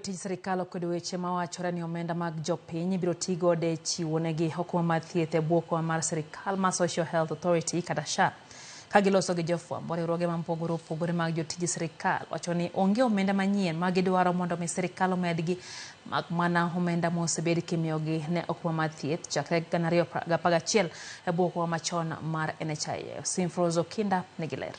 Jotij sirikal okwedo weche mawachore ni omenda mag jopiny ibiro ti godo e chiwo negi okumba mar thieth e bwo okumba mar sirikal mar Social Health Authority kata SHA. Ka giloso gi jofwambo, riwruoge ma mopogore opogore mag jotij sirikal wacho ni onge omenda manyien ma gidwaro mondo mi sirikal omedgi mak mana omenda mosebed kimiyogi ne okumba mar thieth chakre 2011 e bwo okumba machon mar NHIF. Simfrose Okinda nigi ler.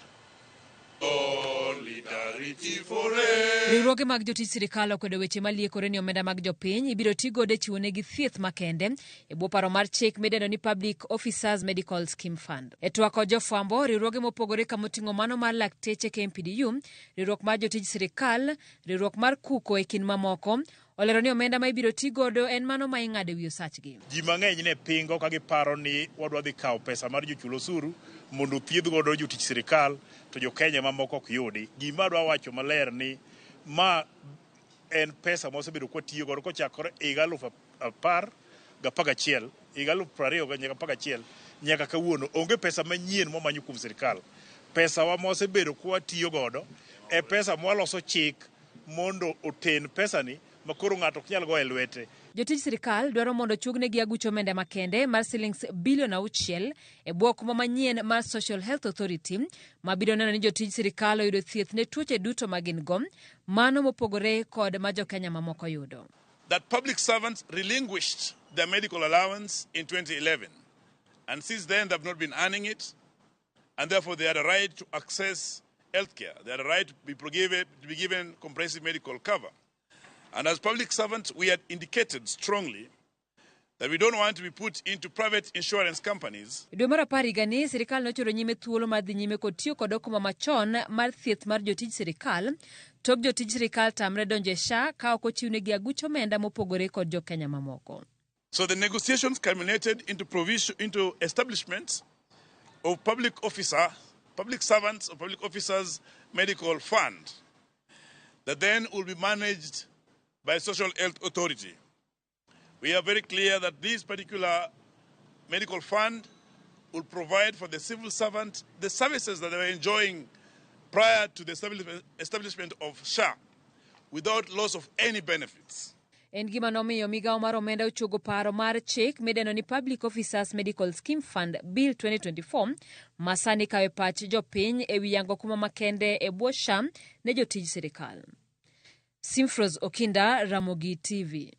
Riwruoge mag jotij sirikal okwedo weche maliekore ni omenda mag jopiny ibiro ti godo e chiwo negi thieth makende e bwo paro mar chik midendo ni Public Officers Medical Scheme Fund. E twak kod jofwambo, riwruoge mopogore kamoting'o mano mar lakteche KMPDU, riwruok mar jotij sirikal, riwruok mar KUKO e kind mamoko, olero ni omenda ma ibiro ti godo en mano ma ing'ado e wi osachgi. Ji mang'eny ne pingo ka giparo ni wadwa dhi kawo pesa mar jochul osuru mondo othiedh godo jotich sirikal to jo Kenya mamoko ok yudi. Gima adwa wacho maler ni ma en pesa ma wasebedo kwatiyo godo kochakore higa 2011, higa 20 nyaka 11 nyaka kawuono. Onge pesa manyien mwamanyo kuom sirikal. Pesa wa ma wasebedo kwatiyo godo e pesa mwaloso chik mondo oten pesani ma koro ng'ato ok nyal goyo e lwete. Jotij sirikal dwaro mondo ochuognegi aguch omenda makende mar silings bilion 6 e bwo okumba manyien mar Social Health Authority ma biro neno ni jotij sirikal oyudo thieth ne tuoche duto ma gin go, mano mopogore kod ma jokenya mamoko yudo. That public servants relinquished their medical allowance in 2011, and since then they've not been earning it, and therefore they had a right to access healthcare. They had a right to be given comprehensive medical cover. And as public servants, we had indicated strongly that we don't want to be put into private insurance companies. E dwe mar 10 higani, sirikal nochoro nyime thuolo mar dhi nyime kod tiyo kod okumba machon mar thieth mar jotij sirikal tok jotij sirikal tamre donjo e SHA ka ok ochiwnegi aguch omenda mopogore kod jokenya mamoko. So the negotiations culminated into provision, into establishment of public servants or public officers medical fund that then will be managed by Social Health Authority. We are very clear that this particular medical fund will provide for the civil servant the services that they were enjoying prior to the establishment of SHA without loss of any benefits. En gima nomiyo migawo mar omenda ochuogo paro mar chik midendo ni Public Officers Medical Scheme Fund Bill 2024 ma sani kawe pach jopiny e wi yango okumba makende e bwo SHA ne jotij sirikal. Simfrose Okinda, Ramogi TV.